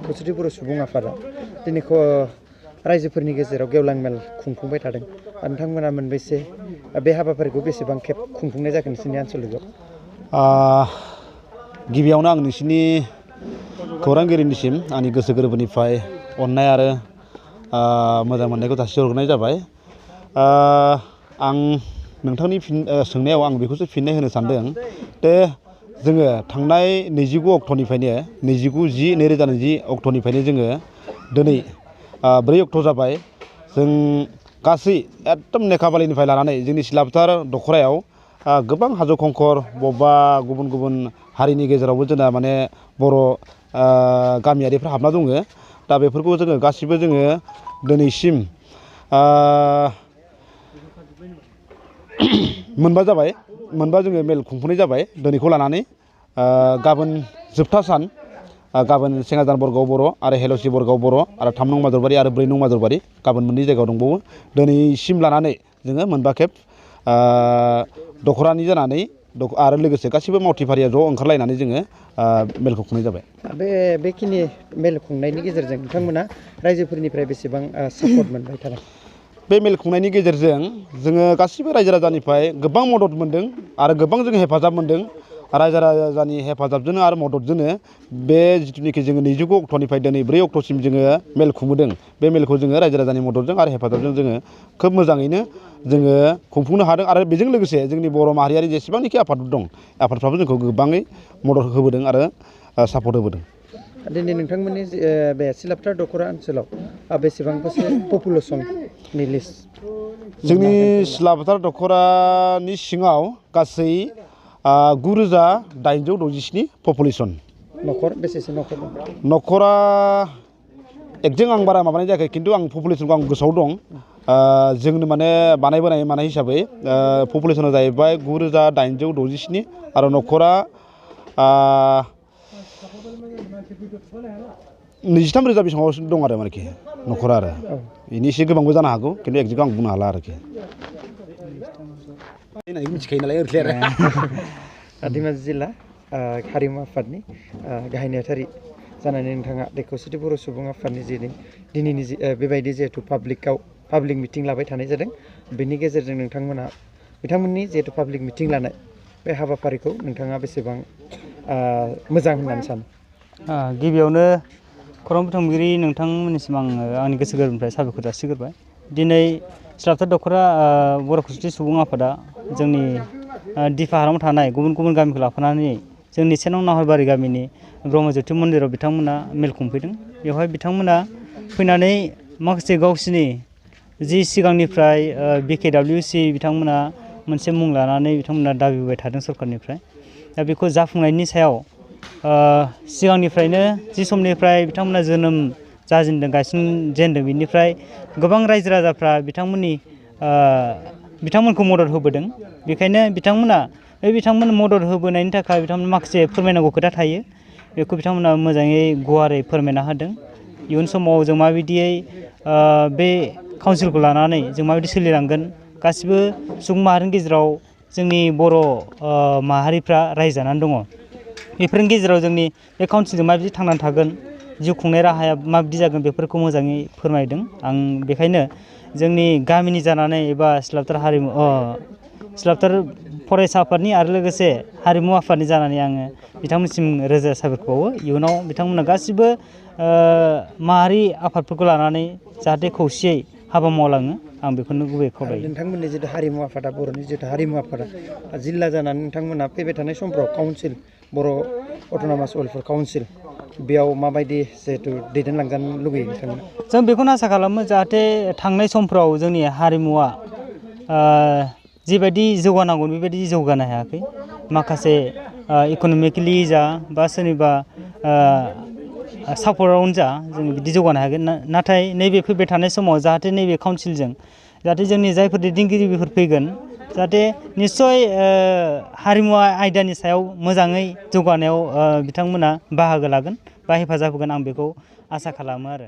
खौसेथि बर' सुबुं आफादा दिनै रायजोफोरनि गेजेराव गेवलां मेल खुंफुंबाय थादों। नोंथांमोना मोनबेसे बे हाबाफारिखौ बेसेबां खेब खुंफुंनाय जागोन नोंसोरनि आनसलिकआव? गिबियावनो आं नोंसिनि खौरांगिरिनिसिम आंनि गोसो गोरबोनिफ्राय अननाय आरो मोजां मोननायखौ जासिहरनाय जाबाय। आं नोंथांनि सोंनायाव आं बेखौसो फिननाय होनो सानदों दे जोङो थांनाय 29 अक्ट'निफ्रायनो 29/10/2020 अक्ट'निफ्रायनो जोङो दिनै 4 अक्ट' जाबाय। जों गासै एकदम नेखाबालिनिफ्राय लानानै जोंनि सिलाफोथार दख'रायाव गोबां हाजो खंखर बबेबा गुबुन गुबुन हारिनि गेजेरावबो जोंना माने बर' गामियारिफ्रा हाबना दङ। दा बेफोरखौ जोङो गासिबो जोङो दिनैसिम मोनबा जाबाय। मोनबा जोङो मेल खुंफुंनाय जाबाय दिनैखौ लानानै। गाबोन जोबथा सान। गाबोन सेङादान बरगाव बर' आरो हेल'सि बरगाव बर' आरो 3 नं माजरबारि आरो 4 नं माजरबारि गाबोन मोननै जायगायाव दंबावो। दिनैसिम लानानै जोङो मोनबा खेब दख'रानि जानानै आरो लोगोसे गासिबो मावथिफारिया ज' ओंखारलायनानै जोङो मेलखौ खुंनाय जाबाय। बेखिनि मेल खुंनायनि गेजेरजों नोंथांमोना रायजोफोरनिफ्राय बेसेबां सापर्ट मोनबाय थादों? बे मेल खुंनायनि गेजेरजों जोङो गासिबो रायजो राजानिफ्राय गोबां मदद मोनदों आरो गोबां जों हेफाजाब मोनदों। रायजो राजानि हेफाजाबजोंनो आरो मददजोंनो बे जिथुनिखि जोङो 29 अक्ट'निफ्राय दिनै 4 अक्ट'सिम जोङो मेल खुंबोदों। बे मेलखौ जोङो रायजो राजानि मददजों आरो हेफाजाबजों जोङो खोब मोजाङैनो जोङो खुंफुंनो हादों। आरो बेजों लोगोसे जोंनि बर' माहारियारि जेसेबांनाखि आफादफोर दं आफादफ्राबो जोंखौ गोबाङै मदद होबोदों आरो सापर्ट होबोदों। दिनै नोंथांमोननि बे सिलाफोथार दख'रा ओनसोलाव बेसेबांसो पपुलेसननि लिस्ट? जोंनि सिलाफोथार दख'रानि सिङाव गासै 9,867 पपुलेसन। न'खर बेसेसो न'खर दं? न'खरा एकजेक्ट आं बारा माबानाय जायाखै, खिन्थु आं पपुलेसनखौ आं गोसोआव दं। जोंनो माने बानायबोनाय मानाय हिसाबै पपुलेसना जाहैबाय 9,867 आरो न'खरा 23,000 बेसेबांसो दं आरो मानेखि न'खरा आरो बेनि एसे गोबांबो जानो हागौ, खिन्थु एकजेक्ट आं बुंनो हाला आरोखि। मिथिखायो नालाय ओरैनो आरो। धेमाजि जिल्ला हारिमु आफादनि गाहाय नेहाथारि जानानै नोंथाङा बे खौसेथि बर' सुबुं आफादनि दिनैनि बेबायदि जिहेथु पाब्लिक मिटिं लाबाय थानाय जादों, बेनि गेजेरजों बिथांमोननि जिहेतु पाब्लिक मिटिं लानाय बे हाबाफारिखौ नोंथाङा बेसेबां मोजां होननानै सानो? गिबियावनो खौरां बुथुमगिरि नोंथांमोननिसिम आङो आंनि गोसो गोरबोनिफ्राय साबायखर जासिग्रोबाय। दिनै सिलाफोथार दख'रा बर' खौसेथि सुबुं आफादा जोंनि दिफा हालामाव थानाय गुबुन गुबुन गामिखौ लाफानानै जोंनि 1 नं नाहरबारि गामिनि ब्रह्मज्योति मन्दिराव बिथांमोना मेल खुंफैदों। बेवहाय बिथांमोना फैनानै माखासे गावसिनि जि सिगांनिफ्राय BKWC बिथांमोना मोनसे मुं लानानै बिथांमोना दाबिबाय थादों सरकारनिफ्राय। दा बेखौ जाफुंनायनि सायाव सिगांनिफ्रायनो जि समनिफ्राय बिथांमोना जोनोम जाजेनदों गायसनजेनदों बेनिफ्राय गोबां रायजो राजाफ्रा बिथांमोनखौ मदद होबोदों। बेखायनो बिथांमोन मदद होबोनायनि थाखाय बिथांमोना माखासे फोरमायनांगौ खोथा थायो। बेखौ बिथांमोना मोजाङै गुवारै फोरमायना होदों। इयुन समाव जों माबायदियै बे काउन्सिलखौ लानानै जों माबायदि सोलिलांगोन, गासिबो सुबुं माहारिनि गेजेराव जोंनि बर' माहारिफ्रा रायजो जानानै दङ। बेफोरनि गेजेराव जोंनि बे काउन्सिलजों माबायदि थांनानै थागोन, जिउ खुंनाय राहाया माबायदि जागोन, बेफोरखौ मोजाङै फोरमायदों। आं बेखायनो जोंनि गामिनि जानानै एबा सिलाफोथार फरायसा आफादनि आरो लोगोसे हारिमु आफादनि जानानै आङो बिथांमोनसिम रोजा साबायखर बावो। इयुनाव बिथांमोना गासिबो माहारि आफादफोरखौ लानानै जाहाथे खौसेयै हाबा मावलाङो, आं बेखौनो गुबैयै खावलायो। नोंथांमोननि जिथु हारिमु आफादा, बर'नि जिथु हारिमु आफादा जिल्ला जानानै नोंथांमोना फैबाय थानाय समफ्राव काउन्सिल, बर' अट'नमास वेलफेयार काउन्सिल, बेयाव माबायदि जिहेतु दैदेनलांजानो लुगैयो नोंथांमोना? जों बेखौनो आसा खालामो जाहाथे थांनाय समफ्राव जोंनि हारिमुवा जिबायदि जौगानांगौ बेबायदि जौगानो हायाखै। माखासे इक'नमिकेलि जा बा सोरनिबा सापर्टआवनो जा जों बिदि जौगानो हायाखै। नाथाय नैबे फैबाय थानाय समाव जाहाथे नैबे काउन्सिलजों जाहाथे जोंनि जायफोर दैदेनगिरिफोर फैगोन जाहाथे निस्सय हारिमु आयदानि सायाव मोजाङै जौगानायाव बिथांमोना बाहागो लागोन बा हेफाजाब होगोन, आं बेखौ आसा खालामो आरो।